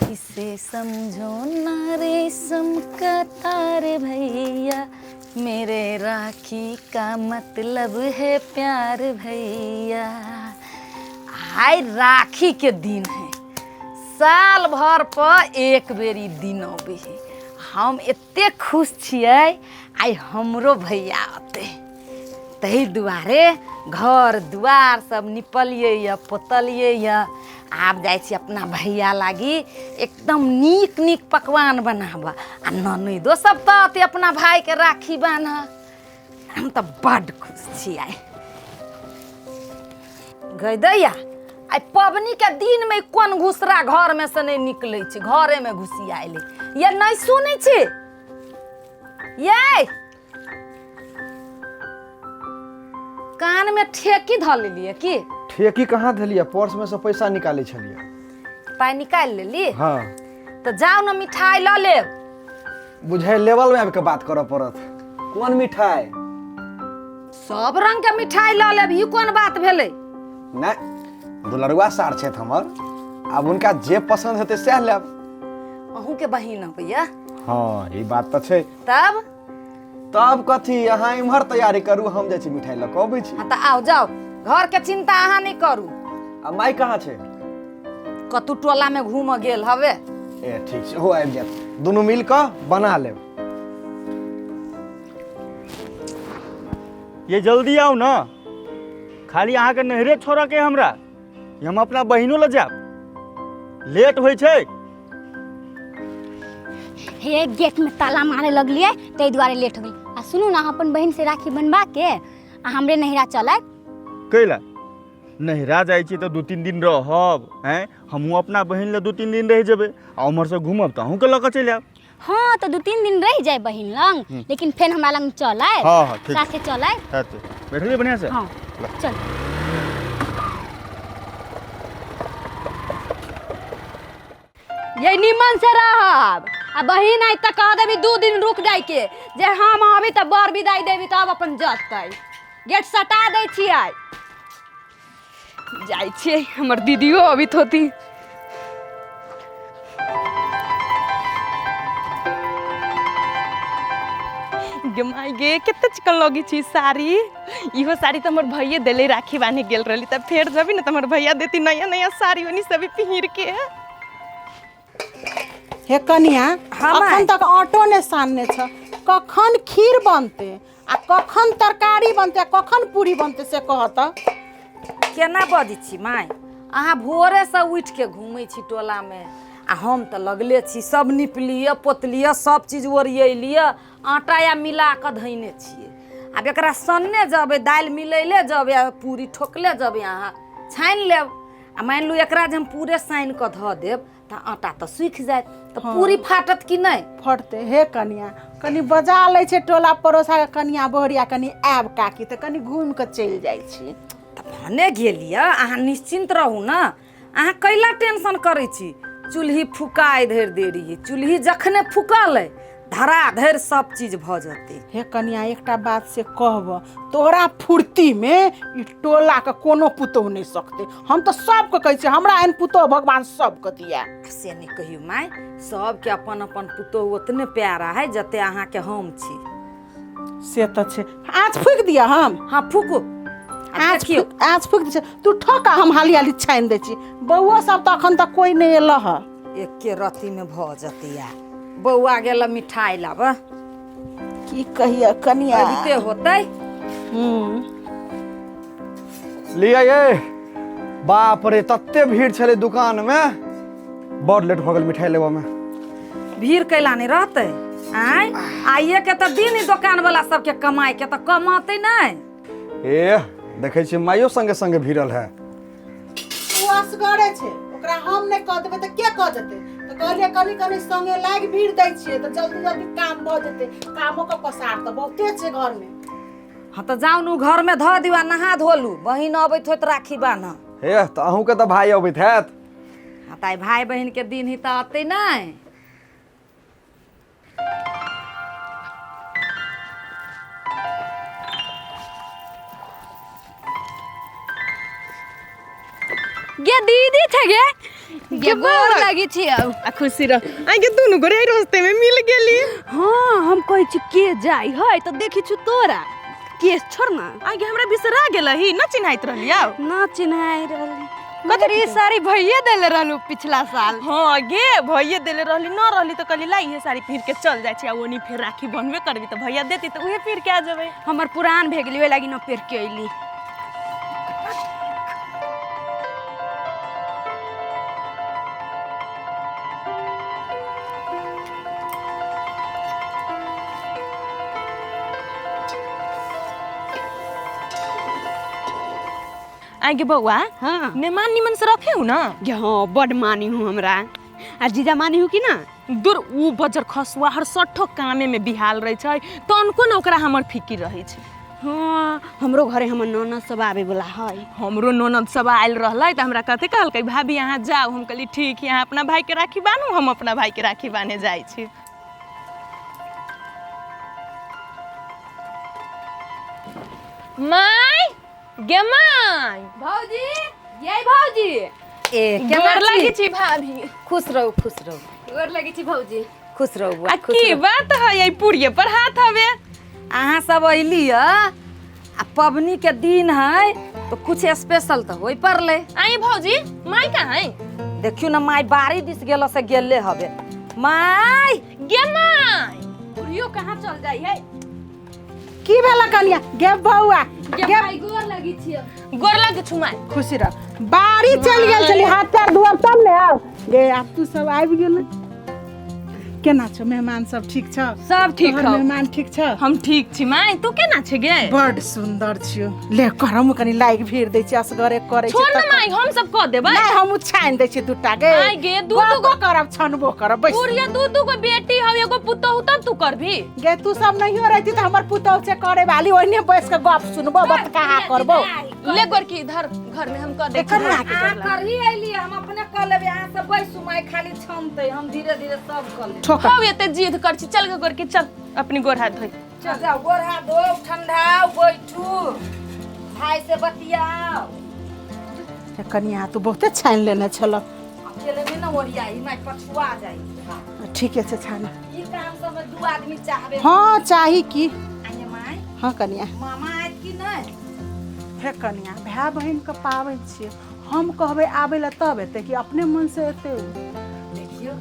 इसे समझो ना रेशम का तार भैया, मेरे राखी का मतलब है प्यार भैया। आइ राखी के दिन है, साल भर पर एक बेर ई दिन अबै है। हम एते खुश छियै, आइ हमरो भैया अतै, ताहि दुआरे घर दुआर सब निपलियै यऽ पोतलियै यऽ। आब जाइ छी अपना भैया लागी एकदम नीक नीक पकवान बनाबऽ, आ ननैदो सब तऽ अतै अपना भाइके राखी बान्हऽ। हम तऽ बड्ड खुश छी आइ। गै दैया, आइ पबनीके दिनमे कोन घुसरा घरमे से नहि निकलै छै, घरेमे घुसियाएल ये। नहि सुनै छी ये? कानमे ठेकी धऽ लेलियै की? ठेकी कहाँ धेलियै, पर्स में से पैसा निकालै छलियै। पाइ निकालि लेली? हाँ। तऽ जाउ ने मिठाइ लऽ लेब। बुझाइ लेवल में आबि के बात करऽ पड़त। कोन मिठाइ? सब रंग के मिठाइ लऽ लेब, ई कोन बात भेलै? नहि, दुलरुआ सार छथि हमर, आब हुनका जे पसन्द हेतै सएह लेब। अहूँके बहिन अबैया? हाँ, ई बात तऽ छै। तब तब कथी, अहाँ इम्हर तैयारी करू, हम जाइ छी मिठाई लऽ कऽ अबै छी। हाँ तऽ आउ जाउ, घर के चिंता अहाँ नहि करू। आ माय कहाँ छै? कतू टोला में घूमऽ गेल हवे। ए ठीक छै, ओहो आबि जायत, दुनू मिल कऽ बना लेब। ये जल्दी आउ ना, खाली अहाँके नैहरे छोड़ऽ के हमरा, ये हम अपना बहिनो लऽ जायब, लेट होइ छै। हे गेट में ताला मारे लगलिए ताहि दुआरे लेट हो गेल। आ सुनू ना, अहाँ अपन बहिन से राखी बनवा के आ हमरे नैहरा चलब। कैला नैहरा जाइ छी तऽ 2-3 दिन रहब, हैं हमहूँ अपना बहिन लए 2-3 दिन रहि जेबै, आ उम्हरसँ घूमब तऽ अहूँके लऽ कऽ चलि आयब। हाँ तऽ 2-3 दिन रहि जाए बहिन लंग, लेकिन फेर हमरा लंग चल आयब। हाँ, हाँ, ठीक। साथे चल आयब। हेतै। बैठलियै बढ़िआँ से? हाँ चल। ये निमन से रहब, आ बहिन आई तऽ कह देबी 2 दिन रुक जाय के, जे हम अबी तऽ बर विदाई देबी तब अपन जतै। गेट सटा दै छियै। जाइ छियै, हमर दीदियो अबित होती। गे माय गे, कते चिकन लगी छी साड़ी। इहो साड़ी तऽ हमर भैये देले, राखी बान्हे गेल रहली। तऽ फेर जबी ने तऽ हमर भैया देती नया नया साड़ी, ओनी सभी पहिर के। हे कनिया, हाँ, माय। अखन तक आटो ने सानने छ, कखन खीर बनते आ कखन तरकारी बनते आ कखन पूरी बनते से कह तऽ। केना बजै छी माय अहाँ? भोरेसँ उठि के घूमै छी टोलामे, आ हम तऽ लगले छी। सब निपलियै पोतलियै, सब चीज ओरियेलियै, आटा या मिला कऽ धैने छियै। आब एकरा सनने जेबै, दालि मिलैले जेबै आ पूरी ठोकले जेबै, अहाँ छानि लेब। आ मानि लू एकरा जे हम पूरे सानि कऽ धऽ देब तऽ आटा तऽ सूखि जायत, तऽ पूरी फाटत कि नहि? फटतै। हे कनिया, कनि बजा लै छै टोला पड़ोसा के कनिया बहुरिया, कनि आयब काकी तऽ कनि घूमि कऽ चलि जाइ छी। तऽ भने गेलियै, अहाँ निश्चिन्त रहू ने। अहाँ कैला टेंशन करै छी? चूल्ही फुकाय धरि देरी है, चूल्ही जखने फुकल धरा धरि सब चीज भऽ जेतै। हे कनिया, एकटा बात से कहब, तोरा फुर्तीमे ई टोलाके कोनो पुतोहु नहि सकतै। हम तऽ सबके कहै छियै, हमरा एहन पुतोहु भगवान सबके दिया। से नहि कहियौ माय, सबके अपन अपन पुतोहु ओतने प्यारा है जते अहाँके हम छी। से तऽ छै। आँच फूकि दिअ हम? हाँ फूकू। आँच फूक, आँच फूकि दै छै, तू ठोक, हम हाली हाली छानि दै छी। बौओ सब तऽ अखन तक कोइ नहि एलह हँ। एके रत्तीमे भऽ जेतै। आ बौआ गेल मिठाइ लाबऽ। की कहिया कनिया, अबिते होतै। लिअ ये। बाप रे, तते भीड़ छलै दुकानमे, बड़ लेट भऽ गेल मिठाइ लेबऽमे। भीड़ कैला नहि रहतै? आँय, आइए के तऽ दिन दोकान वाला सबके कमाइ के, तऽ कमातै नहि। ए देखै छियै माइयो संगे संगे भिड़ल है। ओ असगरे छै, ओकरा हम नहि कऽ देबै तऽ के कऽ देतै? तऽ कहलियै कनि कनि संगे लागि भीड़ दै छियै तऽ जल्दी जल्दी काम भऽ जेतै। कामो के पसार तऽ बहुते छै घरमे। हाँ तऽ जाउ नु घरमे धऽ दियौ आ नहा धो लू, बहिन अबैत होइत राखी बान्ह। हे तऽ अहूँके तऽ भाय अबैत हैत। हाँ तऽ आइ भाय बहिनके दिन ही तऽ अतै नहि। गे दीदी छै गे। गे गोर लगी छी। आ खुशी रह। आइ के दुनू गोरे रास्ते में मिल गेली। हाँ, हम कहै छी के जाई है तऽ देखी छु तोरा केस छोड़ ना। आइ के हमरा बिसरा गेल ही न चिन्हाइत रहली आउ। ना चिन्हाइ रहली मगर ई साड़ी भैये देले रहलू पिछला साल। हाँ गे भैये देले रहली, न रहली तो कहली ला इहे साड़ी पहिर के चल जाइ छी आ ओनी फेर राखी बनबे करबी तऽ भैया देती तऽ उहे पहिर के आ जेबै। हमर पुरान भए गेली ओहि लागी न पहिर के अयली। आइ गे बौआ, हाँ मेहमान निमन से रखे हूँ ना? गे हाँ, बड मानी हूँ हमरा। आ जीजा मानी हूँ कि ना? दूर उ बजर खसुआ हर सठो कामे में बिहाल रहे छै, तनको न ओकरा हमर फिकिर रहे छै। हाँ, हमरो घरे हमर ननद सब आबे वाला है। हमरो ननद सब आयल रहलै तऽ हमरा कथी कहलकै भाभी अहाँ जाउ। हम कहली ठीक है, अहाँ अपना भाई के राखी बान्हू, हम अपना भाई के राखी बान्हे जाइ छी। माय गे माय। भौजी, ये भौजी। ए गोर केना लगै छी? छी भाभी। खुश रहू, खुश रहू। गोर लगै छी भौजी। खुश रहू बौआ, आ खुश की रहू। बात है ये पूरिये पर हाथ हवे? अहाँ सब अयली आ पबनी के दिन है तो कुछ स्पेशल तो होई पड़ले। आई भौजी, माय कहाँ है? देखियो ना माय बारी दिस गेल से गेले हवे। माय गे माय। पुरियो कहाँ चल जाइ है? की भेला कनिया? गे बौआ, गे गे माय गोर लगी छी। गोर लगै छु माय। खुशी रह। बाड़ी चल गेल छली, हाथ पैर धोअब तब ने आउ। गे आब तू सब आबि गेल। केना छौ मेहमान सब ठीक छौ? सब ठीक तोहर हौ। मेहमान ठीक छौ? हम ठीक छी माय, तू केना छै गे? बड सुन्दर छियौ। ले करम कनी लाइक भीड़ दै छी, असगरे करै छी। छोड़ ना माय, हम सब कऽ देबै। नहि हम छानि दै छी दूटा गे। आइ गे, दू दू गो करब, छनबो करब बैस। पुरिया दू दू गो बेटी हौ, एगो पुतहु तब तू करबी? गे तू सब नहियो रहती तऽ हमर पुतहु से करे वाली, ओहिने बैस के गप सुनबो, बतकाहा करबो। ले गोरकी इधर घर में हम कऽ दै छी। कनिया के अहाँ करही अयली, हम अपने कऽ लेबै। अहाँ सब बैसू माय, खाली छनतै, हम धीरे धीरे सब कऽ लेबै। ठोकर। हौ एते जिद कर छी, चल गे गोरकी चल अपनी गोर हाथ धोइ। चल जाओ, गोर हाथ धो, ठंडाओ, बैठू, भाई से बतियाओ। हे कनिया तू बहुते छानि लेने छल। अकेले में ना ओरियाई माय, पछुआ जाई। ठीके छै छान। ई काम सब में दू आदमी चाहबे। हाँ चाही की। आइए माय। हाँ कनिया। मामा आयत कि नहि? हे कनिया, भाय बहिन के पाबनि छियै, हम कहबै आबै लए तब एतै कि अपने मन से एतै? देखियौ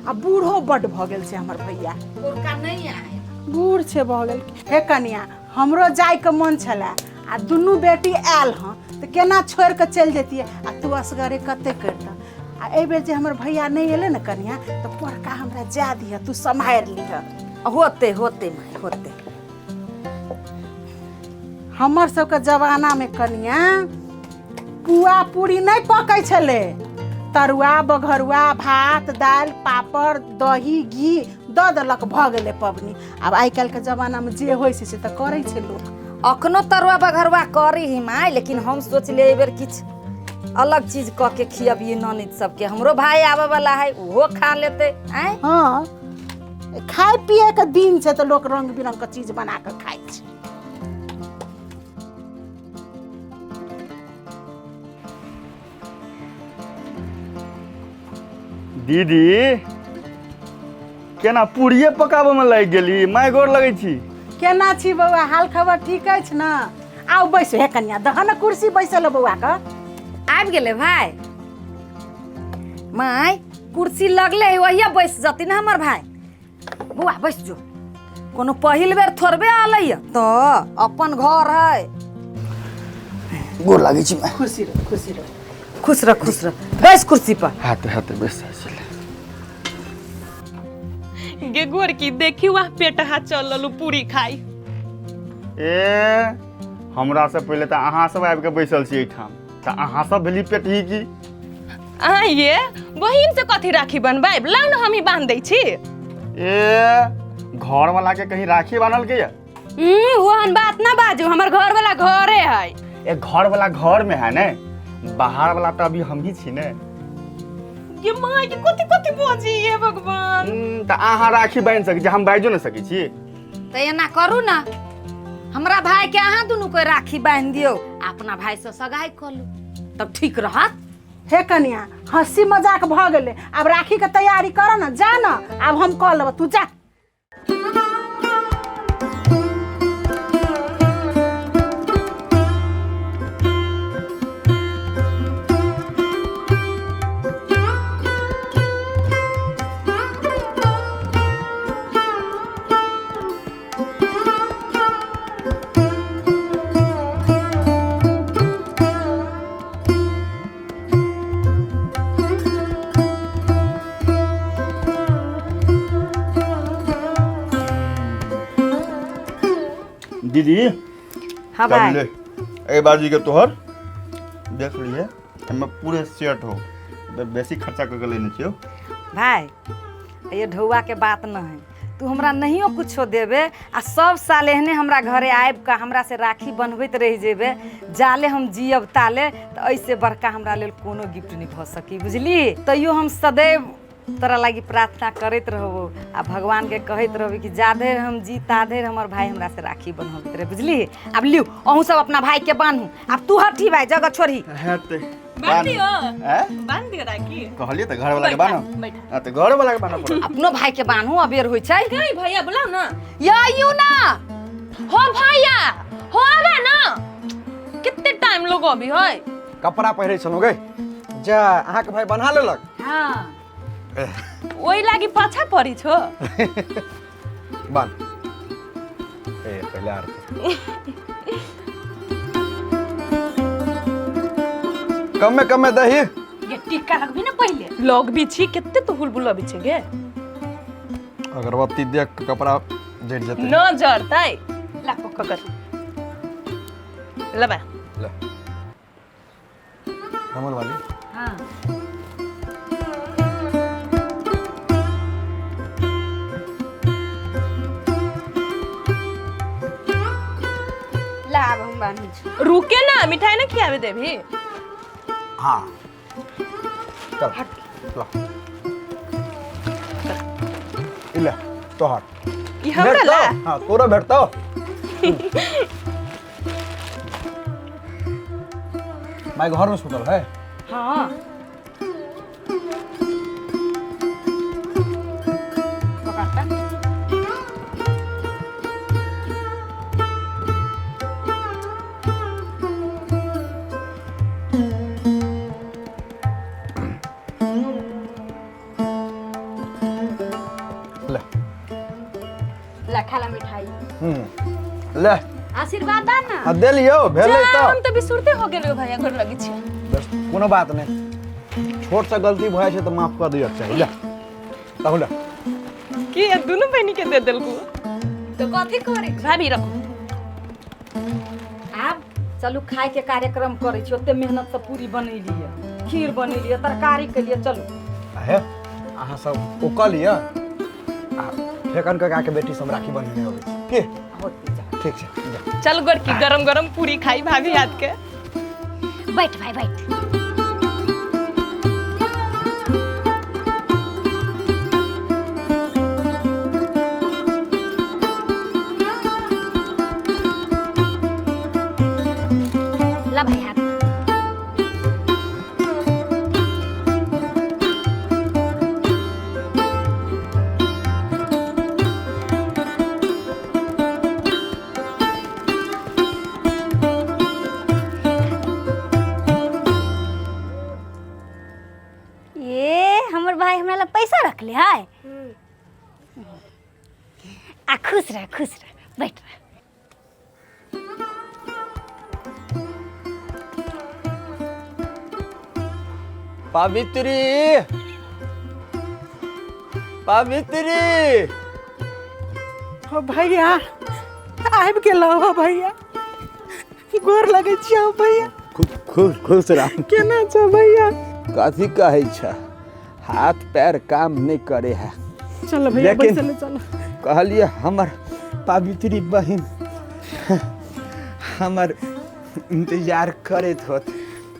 आ बूढ़ो बड्ड भऽ गेल छै हमर भैया। पोरका नहि आए, बूढ़ छै भऽ गेल। हे कनिया, हमरो जाइके मन छलै आ दुनू बेटी आयल हँ तऽ केना छोड़ि कऽ चलि जैतियै? आ तू असगरे कते करितह? आ एहिबेर जे हमर भैया नहि एलै ने कनिया, तऽ पोरका हमरा जाय दिहऽ, तू सम्हारि लिहऽ। होते होते माय होते। हमर सबके जमानामे कनिया पुआ पूरी नहि पकै छलै, तरुआ बघरुआ भात दालि पापड़ दही घी दऽ देलक, भऽ गेलै पबनी। आब आइ काल्हिके जमानामे जे होइ छै से तऽ करै छै लोक। अखनो तरुआ बघरुआ करी ही माय, लेकिन हम सोचलियै एहि बेर किछु अलग चीज कऽ के खियबियै ननद सबके। हमरो भाई आबे वाला है, ओहो खा लेतै। आँय हाँ, खाय पिए के दिन छै तऽ लोक रंग बिरंग के चीज बना कऽ खाइ छै। दीदी केना पूरिये पकाबऽ में लागि गेली? माय गोर लगै छी। केना छी बौआ, हाल खबर ठीक अछि ने? आउ बैसू। हे कनिया दह ने कुर्सी बैसल बौआ के। आबि गेलै भाई? माय कुर्सी लगले है, वही बैस जती ने हमर भाई। बौआ बैस जो, कोनो पहिल बेर थोड़बे आलै तऽ अपन घर है। गोर लागै छी माय। खुशी रह, खुशी रह। खुश रह, खुश रह, बैस कुर्सी पर। हाथे हाथे बैस जाइ छलै। गे गोरकी देखी वहाँ पेट हाथ चल ललू पूरी खाई। ए हमरा से पहिले तऽ अहाँ सब आबि कऽ बैसल छी एहिठाम, तऽ अहाँ सब भेली पेटही की? अहाँ ये बहिन से कथी राखी बनबाइब? लाउ ने हम ही बांध दै छी। ए घर वाला के कहीं राखी बान्हल के या? ओहन बात ना बाजू, हमर घर वाला घरे है। ए घर वाला घर में है ने, बाहर वाला तऽ अभी हम ही छी ने। गे माय के कथी कथी बजी हे भगवान। तऽ अहाँ राखी बान्हि सकै छी, हम बाजियो नहि सकै छी। तऽ एना करू ना, हमरा भाई के अहाँ दुनू कोई राखी बान्हि दियौ, अपना भाई से सगाई कऽ लू तब ठीक रहत। हे कनिया, हंसी मजाक भऽ गेलै, आब राखीके तैयारी कर न, जा न, आब हम कऽ लेब, तू जा। दीदी। हाँ भाई। ले ए बाजी के तोहर देख लिए, एमे पूरे सेट हो, बेसी खर्चा कर के लेने छियो। भाई ये ढौआ के बात न है, तू हमरा नहियो कुछो देबे आ सब साल एहने हमरा घरे आबि कऽ हमरा से राखी बन्हबैत रहि जेबे, जाले हम जियब ताले, तऽ ऐसे बड़का हमरा लेल कोनो गिफ्ट नहीं भऽ सकी, बुझली? तैयो हम सदैव तोरा लागी प्रार्थना करैत रहबो आ भगवान के कहैत रहबे कि जाधरि हम जी ताधरि हमर भाई हमरा से राखी बन्हबैत रहे, बुझली? आब लिउ अहूँ सब अपना भाई के बान्हू। आब तू हटी भाई, जगह छोड़ी। हेतै। बांध दियो। हैं? बांध दियो राखी। कहलिए तऽ घर वाला के बान्ह। बैठा। हां तऽ घर वाला के बान्ह पड़त। अपनो भाई के बान्हू, अबेर होइ छै। गई भैया बुलाओ ना। या you ना। हो भैया, हो आवा ना, कितने टाइम लोग अभी है। कपड़ा पहिरे छलहुँ गई, जा अहाँके भाई बन्हा लेलक। हाँ ओहि लागी पाछा पड़ी छो। बान्ह ए पहले आर कमे कमे दही। ये टिक्का लगबी ना पहले। लोग भी छी कितने तो हुलबुल अभी छे गे। अगरबत्ती देख के कपड़ा जड़ जेतै। न जड़तै, ला पक्का कर लबा ले कमल वाली। हाँ ला आब हम बान्है छी। रुके ना, मिठाई ना खियावे देभी। हाँ चल ला इले तोहर ई हमरा ला। हाँ तोरा भेटतौ। माय घर में सुतल है। हाँ पकड़ता। ले ला खा ला मिठाई। ले आशीर्वाद दा ना। हाँ दे लियो, भेलै जा, तऽ। हम तऽ बिसुरते हो गेलियो भैया, गोर लगै छी। बस कोनो बात नहीं, छोट सा गलती भऽ जाइ छै तऽ माफ कऽ दिअ चाही। ले तहु ले। की ये दुनू बहिनी के दे देलकू? तो कथी करे भाभी रखू। आब चलू खाय के कार्यक्रम करै छी, ओते मेहनत से पूरी बनेलियै, खीर बनेलियै, तरकारी केलियै, चलू। हे अहाँ सब ओ कऽ लिअ आ फेकन काका के बेटी सब राखी बन्हने अबै छै की? ठीक छै जा। चल गोरकी, गरम गरम पूरी खाई भाभी हाथ के। बैठ भाई बैठ। ला भाई हाथ। ये हमर भाई हमरा ला पैसा रखले है। आ खुश रह, खुश रह, बैठ रह। पवित्री, पवित्री। हो भैया आबि गेलौ हो भैया, गोर लगै छियौ भैया। खुश खुश रह। केना छौ भैया? कथी कहै छ, हाथ पैर काम नहीं करे है। चलो भैया लेकिन बैसल चलो। कहलिए हमर पवित्री बहिन हमर इंतजार करैत होत।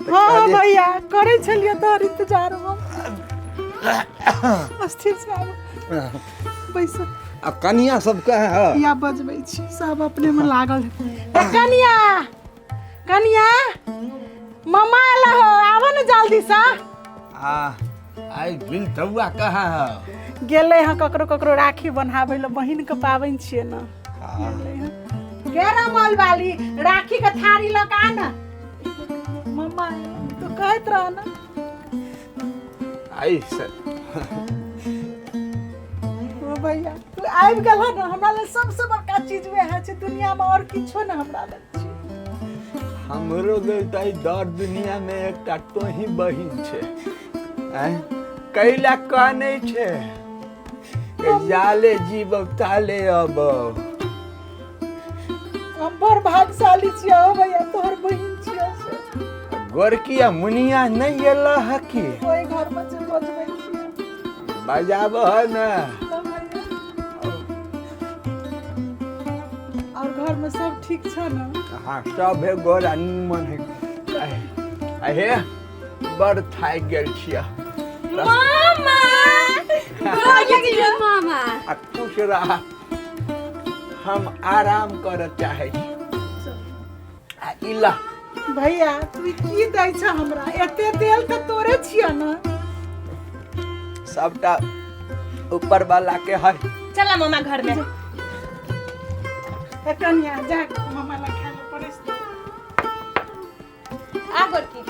हाँ भैया करै छलियै तोहर इंतजार हम। अस्थिर से आबो बैस। आ कनिया सब कहे है? या बजबै छी, सब अपने में लागल है। ए कनिया, कनिया मम्मा एला हो, आबो ने जल्दी से। आ आई बिल तौआ कहाँ है? गेलै हँ ककरो ककरो राखी बन्हाबै लए, बहिन के पाबनि छियै ने। गेलै हँ। गे रमौल वाली, राखी के थारी लऽ कऽ आ ने। मम्मा तू कहैत रह ने। आई से ओ भैया, तू आबि गेल ने, हमरा लए सबसँ बड़का चीज वएह छै दुनियामे, आओर किछो ने हमरा लग छै। हमरो लेल तऽ दर दुनिया में एकटा तोही बहिन छै। आँय, कैला कहने छै कि जाले जीवब ताले अबब। हम बड़ भाग्यशाली छियै ओ भैया, तोहर बहिन छियै से। गोरकी आ मुनिया नहीं एल है की? ओहि घरमे जे बजबै छियै। बजाब है ने। तब भैया, और घरमे सब ठीक छ ने? हाँ, सब है गोरा निमन है। अहे, बड़ थाकि गेल छियै। मामा, मामा। आ खुश रह, हम आराम करऽ चाहै छी। आ इला। भैया, तू की दै छ हमरा? एते देल तऽ तोरे छियै ने। सबटा ऊपर वाला के है। चला मामा घर में। ए कनिया, जा मामा ला खाय लए परसि दे। आ गोरकी।